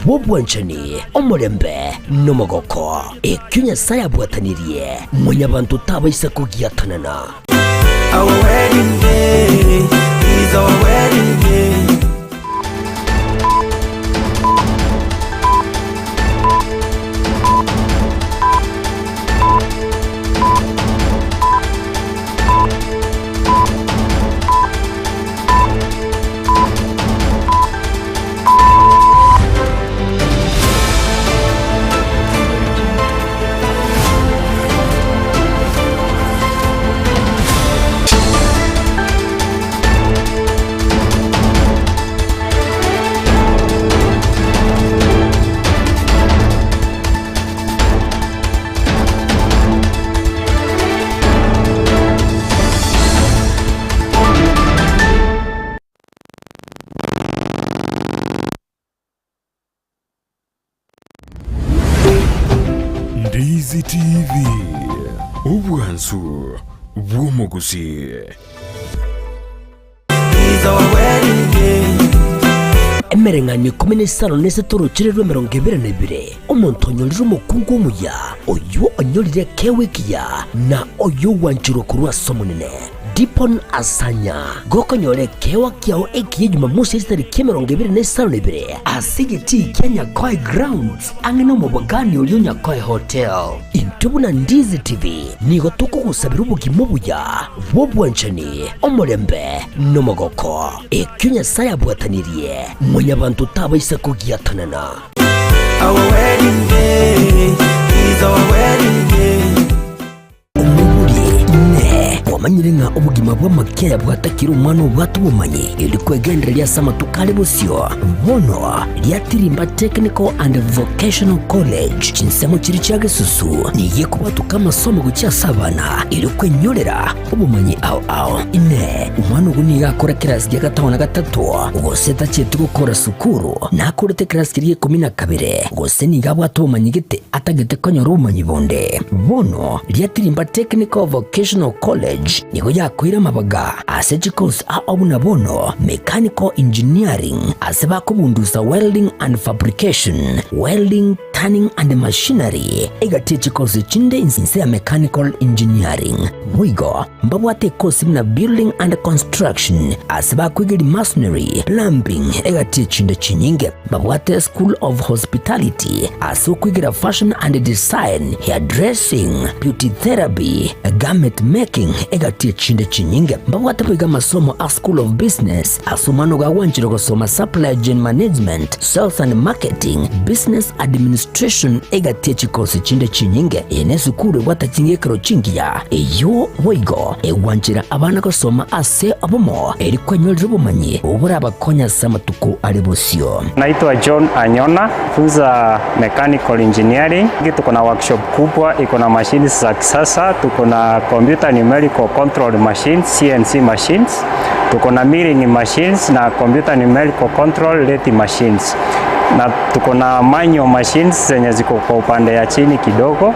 bw'obwanchani, omorembe, nomogoko. Ekio Nyasae abwatanirie, mwanyabanto tabaisa kogiatanana. Our wedding day is our wedding day. Ndizi TV, obwansu bw'omogusii. Is our wedding day. Emereng'anio ikomi na isano na isato orochere rw'emerongo ebere na ebere, omonto onyorire omokungu omuya, oyio onyorire ekeegwa ekiya, na oyio ogwancherwa korwa ase Omonene. Dipon Asanya, gokonyora ekeegwa kiao ekiya Jumamosi chitariki emerongo ebere na isano na ibere ase egetii kia Nyakoe Grounds ang'e nomobogani oria o Nyakoe Hotel. Intwe buna Ndizi TV nigo tokogosabera obogima obuya bw'obwanchani, omorembe, nomogoko. Ekio Nyasae abwatanirie, mwanyabanto tabaisa kogiatanana. Our wedding day is our wedding day. Omoibori, Inee! Kwamanyire ng'a obogima bw'amakiaya bwatakire omwana obwate obomanyi, erio kwegendereria ase amatuko are bosio? Bono riatirimba Technical and Vocational College, chinsemo chiria chia gesusu, nigo ekobwatoka amasomo gochia ase abana, erio kwenyorera obomanyi ao ao. Inee! Omwana ogo nigo akore kerasi gia gatano na gatato, gose tachieti gokora sukuru, nakorete ekerasi keria gia ikomi na kabere, gose nigo abwate obomanyi gete atagete konyora obomanyi bonde? Bono riatirimba Technical Vocational College nigo yakoire amabaga ase chikosi ao buna bono Mechanical Engineering ase bakobundusa Welding and Fabrication, Welding, Turning and Machinery, egati ye chikosi chinde inse ya Mechanical Engineering. Boigo mbabwate ekosi buna Building and Construction ase bakoigeria Masonry, Plumbing egati ye chinde chinyinge. Mbabwate School of Hospitality ase okoigera Fashion and Design, Hairdressing, Beauty Therapy, Garment Making egati ye chinde chinyinge. Mbabwate boigo amasomo a School of Business ase omwana ogo agwanchire gosoma Supply Chain Management, Sales and Marketing, Business Administration egati ye chikosi chinde chinyinge. Eye nesukuru ebwate ching'ekero chingiya eyio boigo egwanchera abana gosoma ase obomo eri kwenyorera obomanyi obwo borabakonye ase amatuko are bosio. Naitwa John Anyona, funza mechanical engineering. Tuko na workshop kubwa iko na machines za kisasa, tuko na computer numerical control machines, CNC machines, tuko na milling machines na computer numerical control lathe machines, na tuko na manual machines zenye ziko kwa upande ya chini kidogo.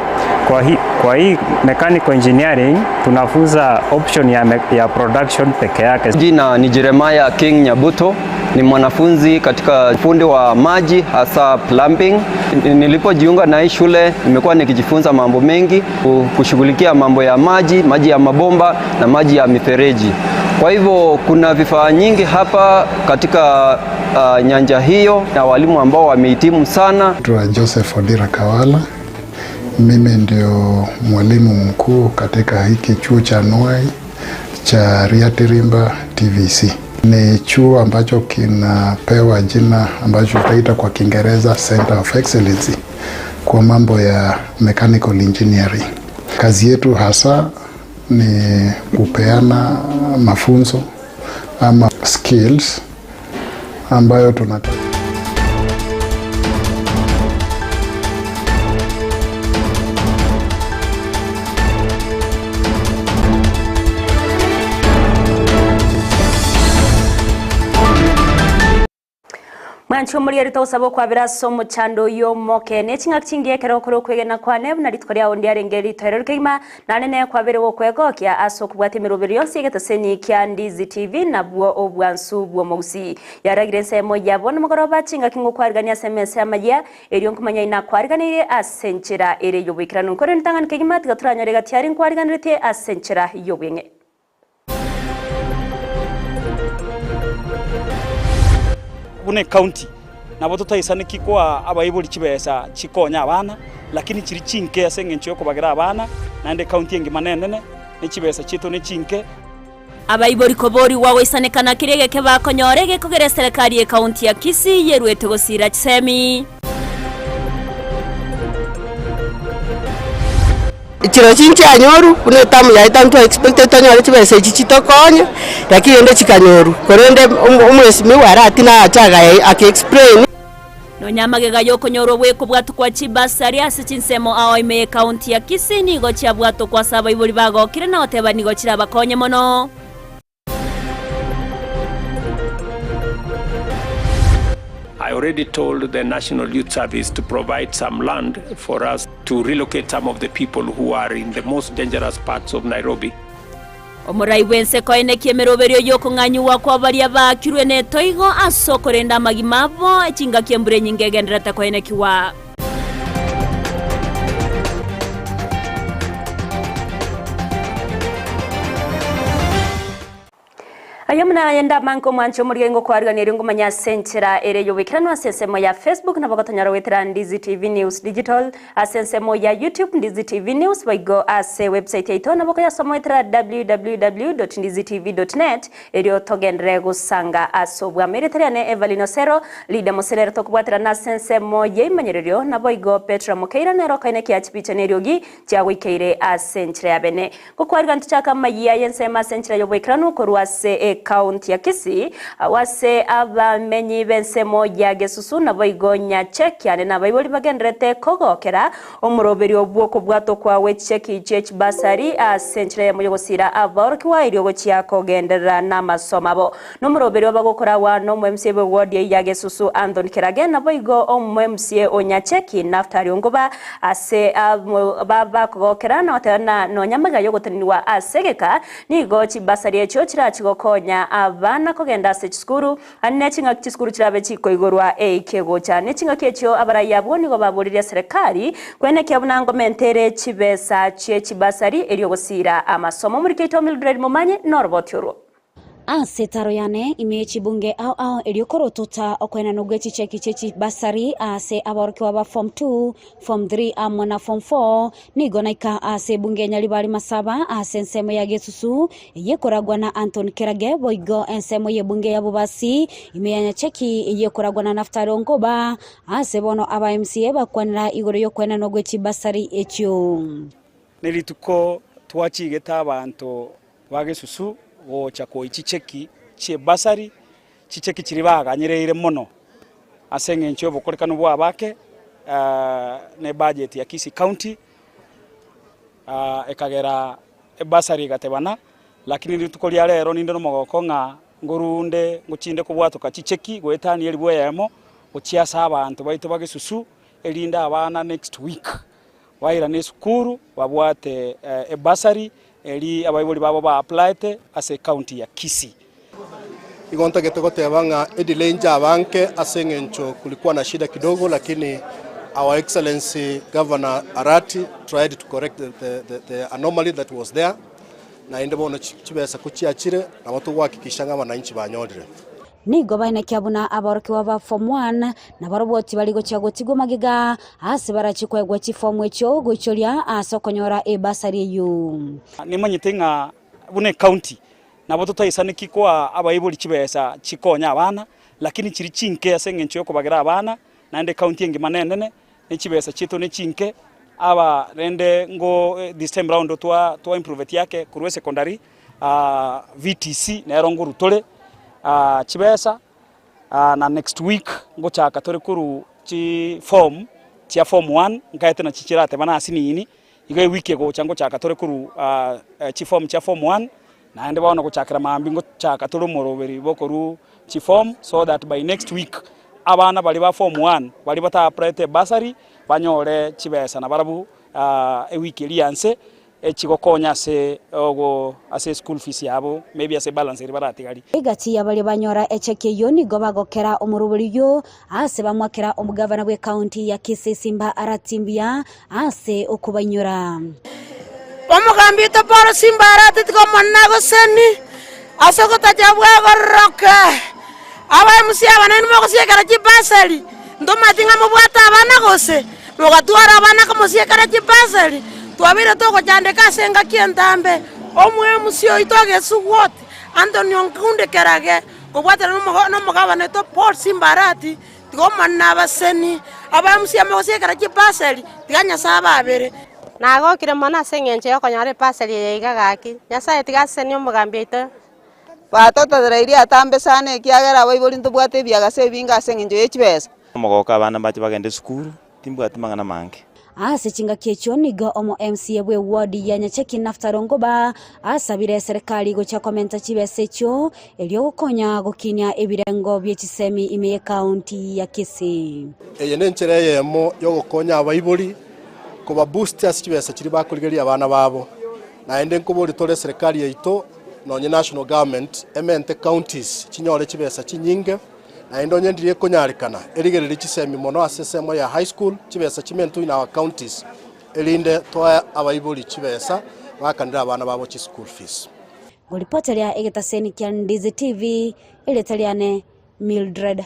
Kwa hii, kwa hii mechanical engineering tunafunza option ya, me, ya production peke yake. Jina ni Jeremiah King Nyabuto, ni mwanafunzi katika fundi wa maji hasa plumbing. Nilipojiunga na hii shule nimekuwa nikijifunza mambo mengi, kushughulikia mambo ya maji, maji ya mabomba na maji ya mifereji. Kwa hivyo kuna vifaa nyingi hapa katika uh, nyanja hiyo na walimu ambao wamehitimu sana. Naitwa Joseph Odira Kawala. Mimi ndio mwalimu mkuu katika hiki chuo cha Nuai cha Ryatirimba TVC. Ni chuo ambacho kinapewa jina ambacho tutaita kwa Kiingereza Center of Excellency kwa mambo ya mechanical engineering. Kazi yetu hasa ni kupeana mafunzo ama skills ambayo tunataka. Mwanche omorigereria togosaba okwabera ase omochando oyio omoke, ne ching'aki chingiya ekero okore okwegena kwane, buna rituko riao ndiarenge ritoereru kegima, naende nekwabere gokwegokia ase okobwata emeroberio yonsi y'egeteseni kia Ndizi TV nabwo obwansu bw'omogusii. Yaragire ensemo yabo nomogoroba chingaki ngokwarigania ase emesa y'amayia, erio nkomanya inakwariganeirie ase enchera ere y'oboikeranu. Korende ntang'ani kegima tiga toranyore egati aria nkwariganeretie ase enchera y'obweng'e. Buna ecounty nabo totaisaneki koa abaibori chibesa chikonya abana, lakini chiri chinke ase eng'encho yokobagera abana, naende ecounty engima nenene, ne chibesa chiaito ne chinke. Abaibori koborigwa goisaneka keria egeke bakonyora egekogera eserekari y'ekaunti ya Kisii yeruete gosiira chisemi. Chirochio nchianyorwa, buna etamu yaye tari twa expected tonyore chibesa echi chitokonye, lakini rende chikanyorwa. Korende omo omwesimigwa aratine agacha agaya aka explain. Nonya amagega y'okonyorwa gw'ekobwatokwa chibasari ase chinsemo ao ime y'ekaunti ya Kisii nigo chiabwatokwa ase abaibori bagokire na goteba nigo chirabakonye mono. I already told the National Youth Service to provide some land for us to relocate some of the people who are in the most dangerous parts of Nairobi. Omorai bw'ense koenekia emeroberio y'okong'anyigwa kwa baria baakirwe netoigo ase okorenda amagima abo, chingaki embura enyinge egendererete koenekigwa. Aye buna aye ndamanke omwanche omorigia ingokwarigania erio ngomanye ase enchera ere y'oboikeranu ase ensemo ya Facebook nabo gotonyora goetera Ndizi TV News Digital ase ensemo ya YouTube Ndizi TV News boigo ase website yaito nabo okoyasoma goetera www.ndizitv.net Erio togenderere gosanga ase obwamo. Erieta riane Evelyn Osero, Lydia Mosera ere tokobwaterana ase ensemo y'eimanyererio, naboigo Petra Mokeira nere okoenekia chipicha na eriogi chiagoikeire ase enchera ya bene. Gokwariga ntochake amayia y'ensemo ase enchera y'oboikeranu korwa ase ecounty ya Kisii, agwo ase abamenyi b'ensemo ya Gesusu naboigo Nyachekiane na abaibori bagendererete kogokera Omoroberio bw'okobwatokwa gwe chicheki chie chibasari ase enchera eyemo y'ogosiira abaorokigwa erio gochia kogenderera namasomo abo. Nomoroberio bagokoragwa n'omo-MCA bw'ewodi ya Gesusu Anthony Kerage naboigo omo-MCA o Nyacheki Naftali Ongoba ase bakogokera na goteba ng'a nonya amaiga y'ogotenenigwa ase egeka nigo chibasari echio chirachi gokonya abana kogenda ase chisukuru Aye ne ching'aki chisukuru chirabe chikoigorwa eike gocha. Ne ching'aki echio abarai abwo nigo baboririe eserekari kwenekia buna ngomentere chibesa chie chibasari erio gosiira amasomo. Omoriki oito Mildred Momanyi noroboti orwo. Ase etaro yane ime ye chibunge ao ao erio korotota okoenanwa gwe chicheki chie chibasari ase aborokigwa ba form 2, form 3 amo na form 4 Nigo naika ase ebunge ya Nyaribari Masaba ase ensemo ya Gesusu, eyio ekoragwa na Anthony Kerage, boigo ensemo y'ebunge ya Bobasi ime ya Nyacheki, eyio ekoragwa na Naftali Onkoba, ase bono aba MCA bakwanera igoro y'okoenanwa gwe chibasari echio. Ne rituko twachigete abanto ba Gesusu gocha koyia chicheki chi'ebasari, chicheki chiria baganyereire mono. Ase engencho y'obokorekanu bw'abake na ebudget ya Kisii County ekagera ebursary egatebana, lakini rituko ria rero ninde nomogoko ng'a ngorunde ngochinde kobwatoka chicheki goetania elifu eyemo gochia ase abanto baito ba Gesusu erinde abana next week bairane esukuru babwate ebursary eri abaibori babo ba applyete ase ecounty ya Kisii. Igo ntagete goteba ng'a edelay nchaba nke ase eng'encho kulikuwa na shida kidogo lakini our excellency Governor Arati tried to correct the, the, the, the anomaly that was there naende bono chibesa ko chiachire nabo togohakikisha ng'a abananchi banyorire. Nigo baenekia buna aborokigwa ba form one nabarobwo tibari gochia gotigwa magega ase barachie koegwa chifomu echio goichoria ase okonyora ebasari eyio. Nimanyete ng'a buna ecounty Nabo totaisaneki koa abaibori chibesa chikonya abana, lakini chiri chinke ase engencho y'okobagera abana, naende ecounty engima nenene, ne chibesa chiaito ne chinke, aba rende ngo this time round twa twa improveti ake korwa esecondary, VTC nero ngoru tore chibesa, na next week ngochaka tore korwa chiform chia form one, nkaete nachi chiratebana ase nini, Igo ewiki egocha ngochaka tore korwa chiform chia form one, naende bono gochakera mambia ngochaka tore omoroberi bwokorwa chiform so that by next week. abana baria ba form one baria bata applyete ebursary banyore chibesa nabarabwo ewiki eria ya nse echigokonya ase ogo ase eschool fees yabo maybe ase ebalance eria baratigarie. Egati ya baria banyora echeki eyio nigo bagokera omorobori oyio ase bamwakera omogavana bw'ekaunti ya Kisii Simba Arati mbuya ase okobainyora. Omogambi oito Paulo Simba Arati tiga Omonene agosenie ase ogotacha bw'egororoke. Abaemusia aba nainwe mogosiekera chibasari, ntomanyeti ng'a mobwate abana gose? Mogatwara abana komosiekera chibasari, twabeire togochandeka ase engaki entambe. Omoemusia oito agesugwa oti, Anthony Onkundi Kerage, kobwatana nomogabana oito Paul Simba Arati, Tiga Omonene abasenie, abaemusia mogosiekera chibasari, tiga Nyasae ababere. Nagokire mono ase engencho y'okonyora epasari eye iga gaki. Nyasae tiga asesenie omogambi oito. Batototereirie atambe sana ekiagera abaibori ntobwate ebiagasa ebinge ase engencho ye chibesa. Omogoko abana mbache bagende esukuru, timbwati mang'ana mange. Ase chingaki echio nigo omo MCA bwe ward ya Nyacheki Naftali Ongoba asabire eserekari gochia komenta chibesa echio erio gokonya gokinia ebirengo bie chisemi ime ye county ya Kisii. Eye nenchera eyemo yogokonya abaibori koba boost ase chibesa chiria bakorigereria abana babo. Naende nkoboria tore eserekari yaito nonye national government emente counties chinyore chibesa chinyinge naende onye ndiri ekonyarekana erigererie chisemi mono ase esemo ya high school chibesa chimentwe in our counties erinde toe abaibori chibesa bakanere abana babo chi school fees. Ngoripoteria egetaseni kia Ndizi TV, erieta riane Mildred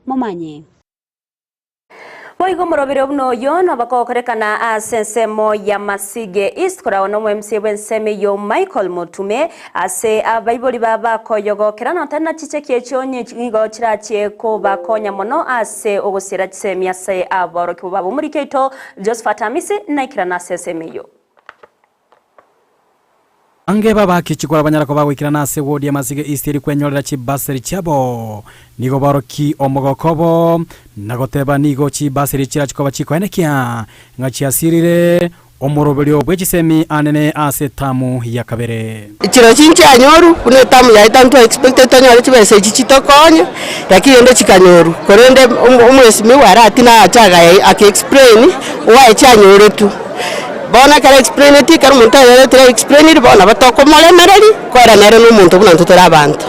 Momanyi. Boigo omorobere buna oyo nobakogokorekana ase ensemo ya Masige East koragwa nomo MCA bw'ensemo eyio Michael Motume ase abaibori ba bakoyogokera notari na chicheki echio nigo chirachie kobakonya mono ase ogosiera chisemi ase aborokigwa babo. Omoriki oito Josephat Amisi naikerana ase ensemo eyio. Ange b'abaaki chikura banyara koba goikerana ase ward ya Masige East eri kwenyorera chibasari chiabo. Nigo baoroki omogoko obo na goteba nigo chibasari chirachi koba chikoenekia ng'a chiasirire omoroberio bwe chisemi anene ase etamu ya kabere. Chiro chinchianyorwa buna etamu yaito intwe expected tonyore chibesa echi chitokonye, lakini rende chikanyorwa. Korende omwesimigwa aratine ache agaya aka explain why chianyoretwe. Bono ekero explaineti ekero omonto ayoretire aexplainiri bono nabo tokomoremereria, kore nere na omonto buna intwe tore abanto.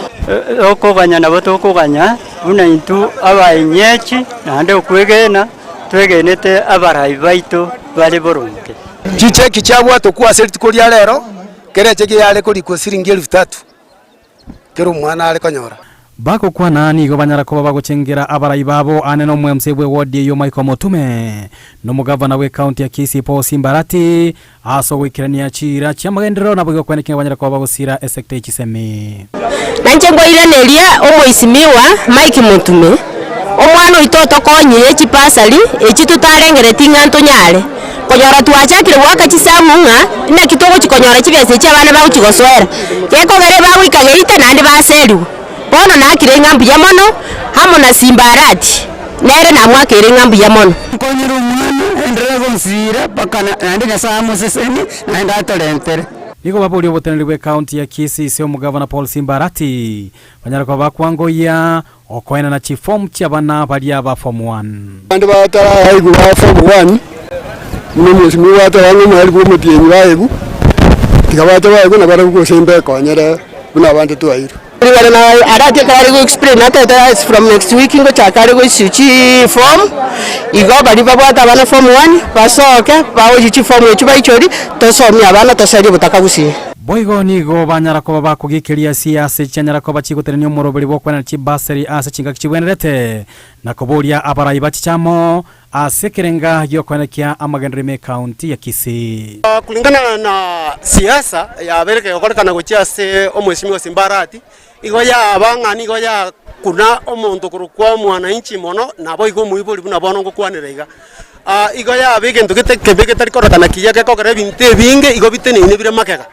Okoganya nabo tokoganya buna intwe abaenyechi, naende okwegena twegenete abarai baito bare boronge. Chicheki chiabwatwa kwa ase rituko ria rero, kera echeki yare korikwa siringi elfu tatu, kera omwana are konyora. Bagokwana nigo banyara koba bagochengera abarai babo aane nomwemse bwe ward eyio Michael Motume, na omogavana bwe county ya Kisii Paul Simbarati ase ogoikerania chiira chiamagenderero naboigo kweneki ng'a banyare koba bagosira esecta ye chisemi. Nainche nkoiraneria omoisimiwa Mike Mutume, omwana oito otokonyire chibasari echi totarengereti ng'a ntonyare konyora twachakire goaka chisamu ng'a naki togochi konyora chibesa echi abana bagochi gosoera, gekogera ebagoika geita naende baserigwe. Bono nakire ng'a mbuya mono amo na Simbarati, nere namwakeire ng'a mbuya mono. Nkonyere omwana, enderere gonsira mpaka naende Nyasae amosesenie, naende atorentere. Nigo baboria oboteneneri bw'ecounty ya Kisii ase omogavana Paul Simba Arati banyare koba bakwangoyia okoenana chiform chi'abana baria ba form one. Abande bataraigwa ba form one, buna omwesimigwa gwateba ng'a omwalimu bwa omotienyi baegwe, tiga bache baegwe nabarabwo gose mbekonyere buna abande twairwe. Ring'ana na arati ekero are go explain atebete as from next week ngochaka are go issue chi form, igo baria babwate abana form one basoke baochie chiform echio baichorie tosomie abana toserie obotaka gusii. Boigo nigo banyara koba bakogikeria siase chianyara koba chigotenenia omoroberi bw'okwenena chibasari ase chingaki chibwenerete, na koboria abarai bachiche amo ase ekerenga gi'okoenekia amagenderero ime ekaunti ya Kisii. Kulingana na siasa yabeire kegokorekana gochia ase omwesimigwa Simba Arati, igo yaba ng'a nigo yakuna omonto korokwa omwananchi mono, naboigo omoibori buna bono ngokwanera iga. Igo yaba egento gete kebe getari kororekana kiya gekogera ebinto ebinge igo biteneine bire magega.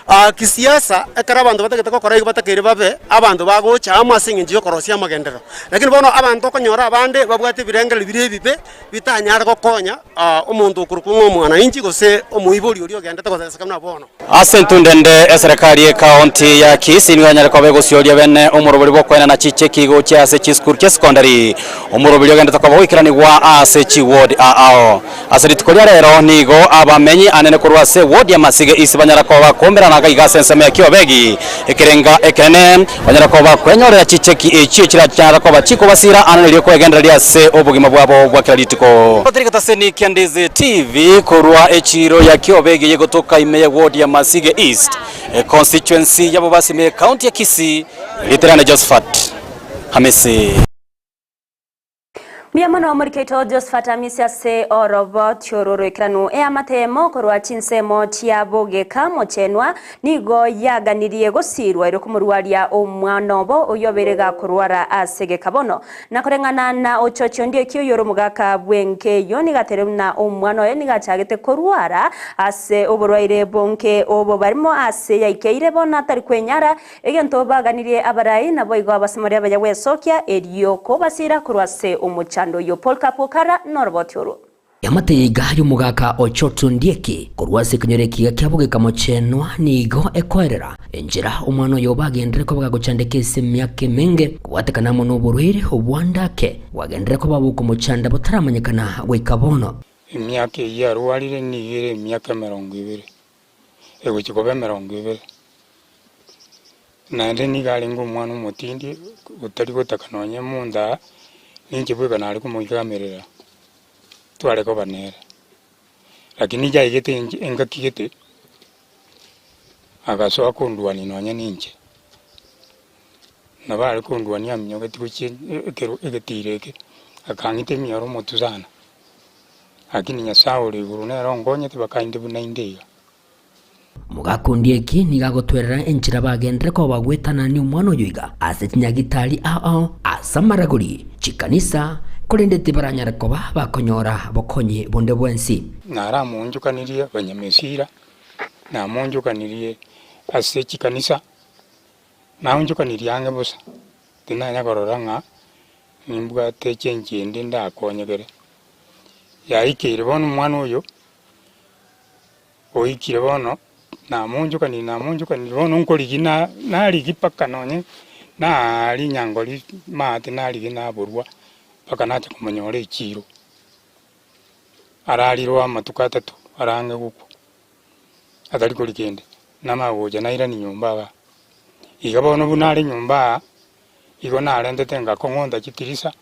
Kisiasa, ekero abanto batagete gokora igo batakeire babe abanto bagocha amo ase eng'encho y'okorosia amagenderero. Lakini bono abanto okonyora abande babwate ebirengererio bire ebibe bitanyare gokonya omonto okorokwa ng'a omwananchi gose omoibori oria ogendete goseseka buna bono. Ase entunda ende, eserekari y'ekaonti ya Kisii nigo yanyare koba egosioria bene omorobori bw'okoenana chicheki gochia ase chisukuru chia secondary, omorobori ogendete koba goikeranigwa ase chiward ao. Ase rituko ria rero nigo abamenyi anene korwa ase eward ya Masige East banyara koba bakoumberana gaiga ase ensemo ya Kiobegi ekerenga ekenene, banyara koba bakwenyorera chicheki echio chiranyare koba chikobasira anene erio kwegendereria ase obogima bwabo bwa kera rituko. Patrick Taseni, Kiandizi TV, korwa echiiro ya Kiobegi eye gotoka ime ye ward ya Masige East, econstituency ya Bobasi ime ye county ya Kisii, Ritirane Josephat Hamisi. Mbuya mono omorikeito Josephat Amisi ase oroboti oro roikeranu. Eamate eyemo korwa chinsemo chia bogeka mochenwa nigo yaganirie gosiirwa erio komorwaria omwana obo oyio obeire gakorwara ase egeka bono. Na koreng'ana na ochochi ondieki oyio ore omogaka bw'enka eyio nigo ateire buna omwana oye nigo achagete korwara ase oborwaire bonke obo barimo ase yaikeire bono atari kwenyara Egento baganirie abarai, naboigo abasomoria abaya gwesokia, erio kobasiira korwa ase omochando oyio. Polycarp Okara noroboti orwo. Eamate yaiga y'omogaka o Choto Ndieki korwa ase ekenyoro ekiga kia Bogeka Mochenwa nigo ekoerera enchera omwana oyo bagenderere koba gagochandeka ase emiaka emenge kobwatekana amo noborwaire obwandake bwagenderere koba bokomochanda botaramanyekana goika bono. Emiaka eyio arwarire nigo ere emiaka emerongo ebere. Egochia koba emerongo ebere, naende nigo arenge omwana omotindi, otari gotaka nonye omonto aa, ninche bweka nare komoikamerera, tware koba nere. Lakini yaigete inche engaki gete, agasoa kondwania nonye ninche, nabo are kondwania aminyogeti gochia ekero egetiro eke, akang'ita emioro omotwe sana. Lakini Nyasae ore igoro nere onkonyete bakainde buna inde iga. Mogakundi eki nigo agotwerera enchera bagenderere koba bagwetanania omwana oyo iga ase chinyagitari ao ao, ase amaragori, chikanisa, korende tibaranyare koba bakonyora bokonyi bonde bwensi. Naramoonchokanirie abanyamesira, namoonchokanirie ase chikanisa, naonchokanirie ang'e bosa, tinanya korora ng'a nimbwate echenchi ende ndakonyegere. Yaikeire bono omwana oyo, oikire bono, namoonchokaniri namoonchokaniri bono nkorigia na narigia mpaka nonye naaaria nyangori maate narigia naborwa, mpaka nacha komonyora echiro. Ararirwe amatuko atato, are ang'e gokwa, atari koria kende, namanya gocha nairania nyomba igaa. Iga bono buna are nyomba aa, igo narentete ngakong'onta chitirisa,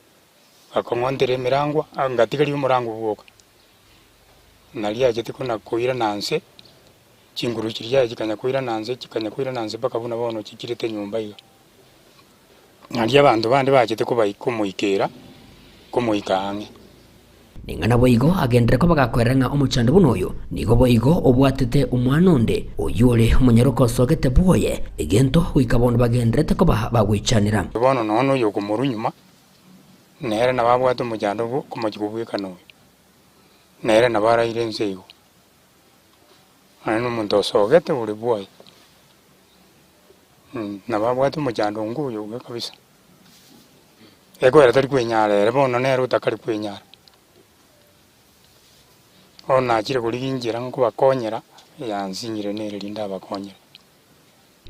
ngakong'ontera emerangwa, ngatigaria omorango bwoka. Naria achete kona koirana nse, chinguru chiria chiaye chikanya koirana nse, chikanya koirana nse mpaka buna bono chichirete nyomba iga. Naria abanto bande bachete kobai komoikera, komoika ang'e. Ning'a naboigo agenderere koba gakoerera ng'a omochando buna oyo nigo boigo obwatete omwana onde, oyio ore omonyaroka osogete bwoye, egento goika bono bagendererete koba bagwechanera. Bono nonya noyo okomorwa nyuma, nere nabo abwate omochando bw'okomochia kobwekana oyo, nere nabo araire ense igo. Nonya na omonto osogete ore bwoye, nabo abwate omochando onga oyo iga kabisa. Ekwera tari kwenyara ere bono nere otakari kwenyara. Bono nachire korigia inchera nkobakonyera, yansinyire nere rinde abakonyere.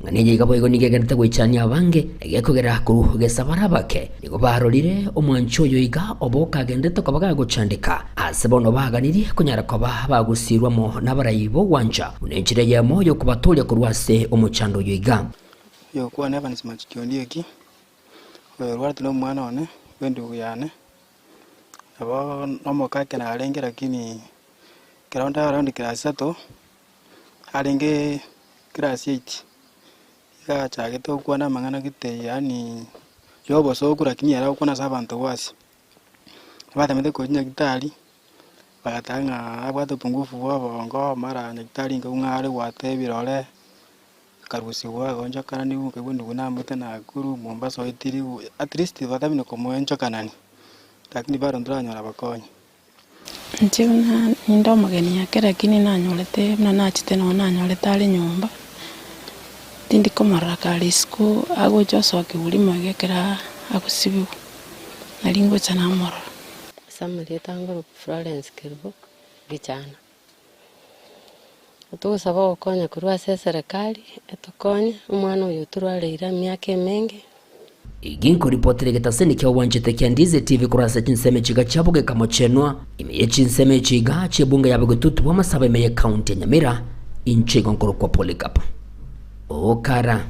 Ng'a neye iga boigo nigo egenderete goichania abange, egekogera korwa gesabara abake nigo barorire omwanchi oyo iga obo okagenderete koba gagochandeka, ase bono baganirie konyara koba bagosirwa amo nabarai b'ogwancha buna enchera eyemo y'okobatooria korwa ase omochando oyo iga. Oyokwana Evans Machuki Ondieki, oyorwarete nomwana one bw'endugu yane, nabo nomokake narenge lakini ekero nde around class isato, arenge class eight, iga achagete gokwana amang'ana gete yaani ya obosoku lakini ere agokwana ase abanto bonsi. Batemete koyia nyagetari, bagateba ng'a abwate upungufu bwa obongo, mara nyagetari nkaigwa ng'a are goata ebirore, akarusiwa agonchokananiwa nkaigwa ndugu namoete Nakuru, Mombasa oetiriwu, at least batamire komoenchokanani, lakini bado ntoranyora bokonyi. Inche buna ninde omogeni ake lakini nanyorete buna nachete nonye nanyorete are nyomba. Tindi komorora kare isiko agocha osokigwa rimo iga ekero agosibigwa, nari ngocha namorora. Ase amarieta angoro Florence Kerubo Gichana. Togosaba ogokonya korwa ase eserekari, etokonye, omwana oyo otorwareire emiaka emenge. Ginkoripotera egetaseni kia obwanchete kia Ndizi TV korwa ase chinsemo echiga chia Bogeka Mochenwa, ime ye chinsemo echiga chi'ebunge ya Bogetutu bw'amasabo ime ye county ya Nyamira, inche igo nkorokwa Polycarp Okara.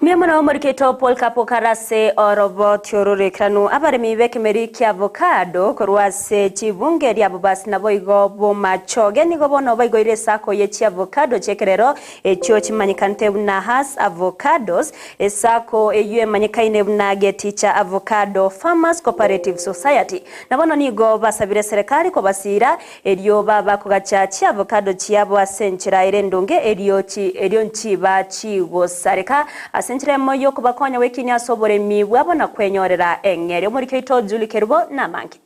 Mbuya mono omoriketo Polycarp Okara ase oroboti ororekeranu abaremi b'ekemeri kia avocado korwa ase chibunge ria Bobasi naboigo Bomachoge nigo bono baigoire esako ye chiavocado chi'ekerero Echio chimanyekanete buna Hass Avocados, esako eyio emanyekaine buna Geticha Avocado Farmers Cooperative Society. Na bono nigo basabire eserekari kobasiira erio baba kogacha chiavocado chiabo ase enchera ere endonge erio erio nchiba chigosareka ase enchera emo y'okobakonya gwekinia ase oboremi bwabo na kwenyorera eng'eria. Omoriki oito Julie Kerubo namange.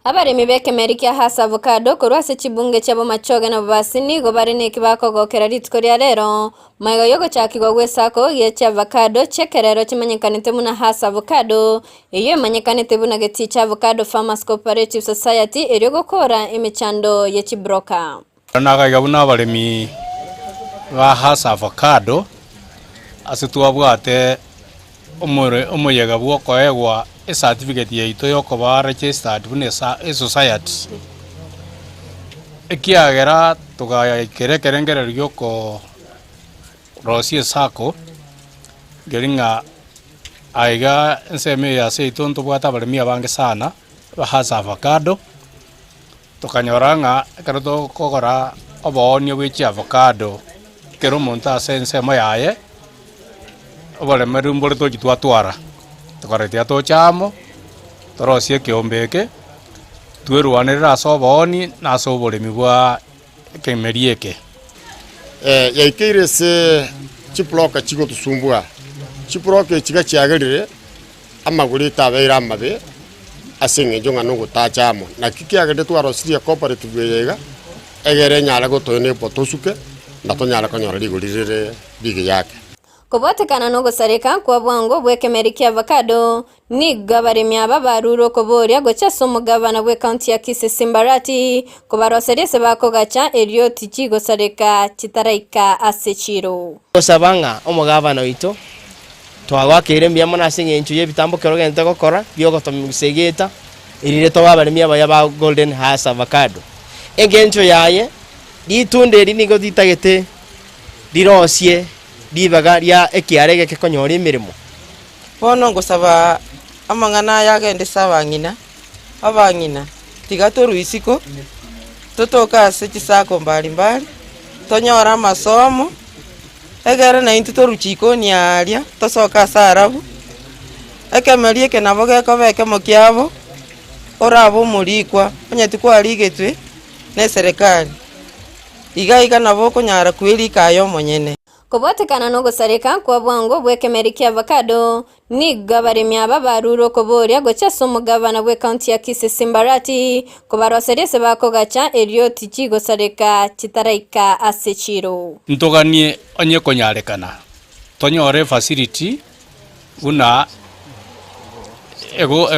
Abaremi b'ekemeri kia Hass Avocado korwa ase chibunge chia Bomachoge na Bobasi nigo bare neki bakogokera rituko ria rero, magega y'ogochakigwa gw'esako gie chiavocado chi'ekerero chimanyekanete buna Hass Avocado, eyio emanyekanete buna Geticha Avocado Farmers Cooperative Society erio gokora emechando ye chibroka. Nagaiga buna abaremi ba Hass Avocado ase twabwate omore omoyega bw'okoegwa ecertificate yaito yokoba registered buna esa esociety. Ekiagera togaikera ekerengererio giokoo rosia esacco, nkeri ng'a aiga ensemo eye ase yaito ntobwate abaremi abange sana ba Hass Avocado. Tokanyora ng'a ekero tokogora oboonia bwe chiavocado, kera omonto ase ensemo yaye, oboremeru mbore tochi twatwara, tokarora tiga toche amo, torosie ekeombe eke, twerwanerere ase oboonia na ase oboremi bwa ekemeri eke. Yaikeire ase chibroka chigotosumbua, chibroka echi gachiagerire Amagoro etabeire amabe ase engencho ng'a nogotacha amo. Naki kiagerire twarosirie ecooperative eye iga, egere enyare gotoenebwa tosuke, na tonyare konyora rigori rire rigiya ake. Kobwatekana nogosareka kwa bwango bw'ekemeri kia avocado, nigo abaremi aba barure okoboria gochia ase omogabana bw'ecounty ya Kisii Simba Arati kobaroseria ase bakogacha erio tichigosareka chitaraika ase chiiro. Gosaba ng'a omogabana oito Twagoakeire mbuya mono ase engencho y'ebitambo kero ogente gokora bi'ogotomigisa egeeta, erinde tobe abaremi abaya ba Golden Hass Avocado. Engencho yaye, ritunda eri nigo ritagete rirosie ribaga ria ekiara egeke konyora emeremo. Bono ngosaba amang'ana aya agende ase abang'ina, abang'ina, tiga torwe isiko, totoke ase chisako mbari mbari, tonyore amasomo. Egere naintwe torwe chikoni aaria, tosoke ase arabu, ekemeria eke nabo gekoba ekemo kiabo, orabe omorikwa, onye tikwarigetwe na eserekari, iga iga nabo okonyara kwerika aye omonyene. Kobwatekana nogosareka kwa bwango bw'ekemeri kia avocado, Nigo abaremi aba barure okoboria gochia ase omogabana bw'ecounty ya Kisii Simba Arati kobaroseria ase bakogacha erio tichigosareka chitaraika ase chiiro. Ntoganie onye konyarekana tonyore efacility buna ego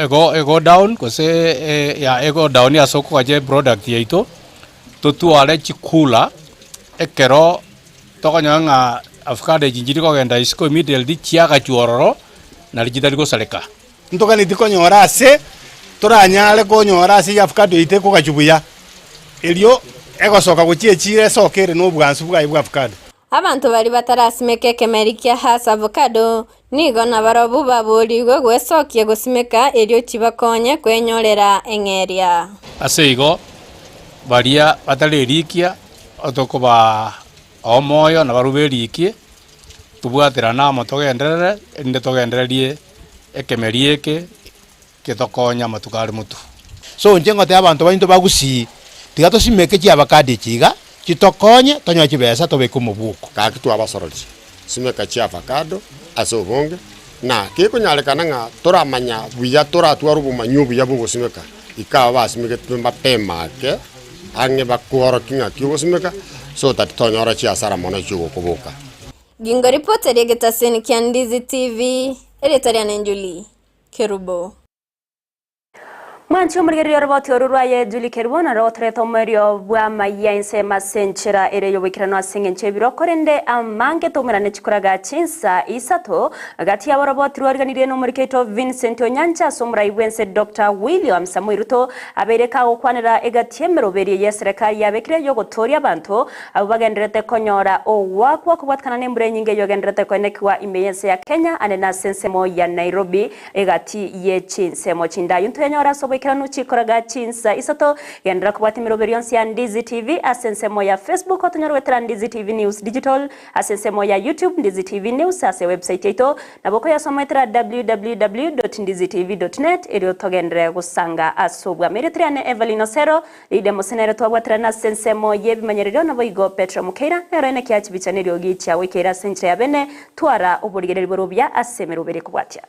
ego egodown gose ya egodown ase okogacha eproduct yaito, totware chicooler ekero Tokonyora ng'a avocado echi nchiri kogenda isiko immediately chiagachwa ororo nari chitari gosareka. Ntoganeti konyora ase toranyare konyora ase avocado yaito ekogachwa buya, erio egosoka gochia echiro esoke ere na obwansu bwaye bwa avocado. Abanto baria batarasimeka ekemeri kia Hass avocado nigo nabarobwo baboorigwe gwesokia gosimeka erio chibakonye kwenyorera eng'eria. Ase igo baria batarerikia Otokobaa omoyo na barabwo berikie, tobwaterane amo togenderere, erinde togendererie ekemeri eke getokonye amatuko are motwe. So inche ngotebia abanto bainto ba Gusii, tiga tosimeke chiavacado echi iga, chitokonye tonyore chibesa tobeke omobuko. Gaki twabasororia, simeka chiavacado ase obonge, na kekonyarekana ng'a toramanya buya toratware obomanyi obuya bw'ogosimeka, ika aba basimegete mapema ake, ang'e bakworokia ng'aki ogosimeka, So that tonyora chiasara mono chiogokoboka. Gingoripoteria egetaseni kia Ndizi TV, erieta riane Julie Kerubo. Mwanche omorigereria oroboti oru rwaye Julie Kerubo naro otorete omoerio bw'amaiya ensemo ase enchera ere y'oboikeranu ase eng'encho y'ebiro korende amange toumerane chikoraga chinsa isato gati yabo oroboti rwariganirie n'omorikeito Vincent Onyancha ase omorai bw'ense Doctor William Samoei Ruto abeire kagokwanera egati y'emeroberio y'eserekari yabekire y'ogotooria abanto abwo bagendererete konyora ogoakwa kobwatikana nembura enyinge eyogendererete koenekigwa ime y'ense ya Kenya ande nase ensemo ya Nairobi Egati ye chinsemo chindayu ntoyenyore ase oboikeranu chikoraga chinsa isato. Genderera kobwata emeroberio yonsi ya Ndizi TV ase ensemo ya Facebook otonyore goetera Ndizi TV News Digital, ase ensemo ya YouTube Ndizi TV News, ase ewebsite yaito nabo okoyasoma goetera www.ndizitv.net erio togenderere gosanga ase obwamo. Erieta riane Evelyn Osero, Lydia Mose nere twabwaterana ase ensemo y'ebimanyererio naboigo Petero Mokeira nere oine kiachibicha neriogi chiagoikeire ase enchera ya bene twara oborigereria bore obuya ase emeroberio ekobwatia.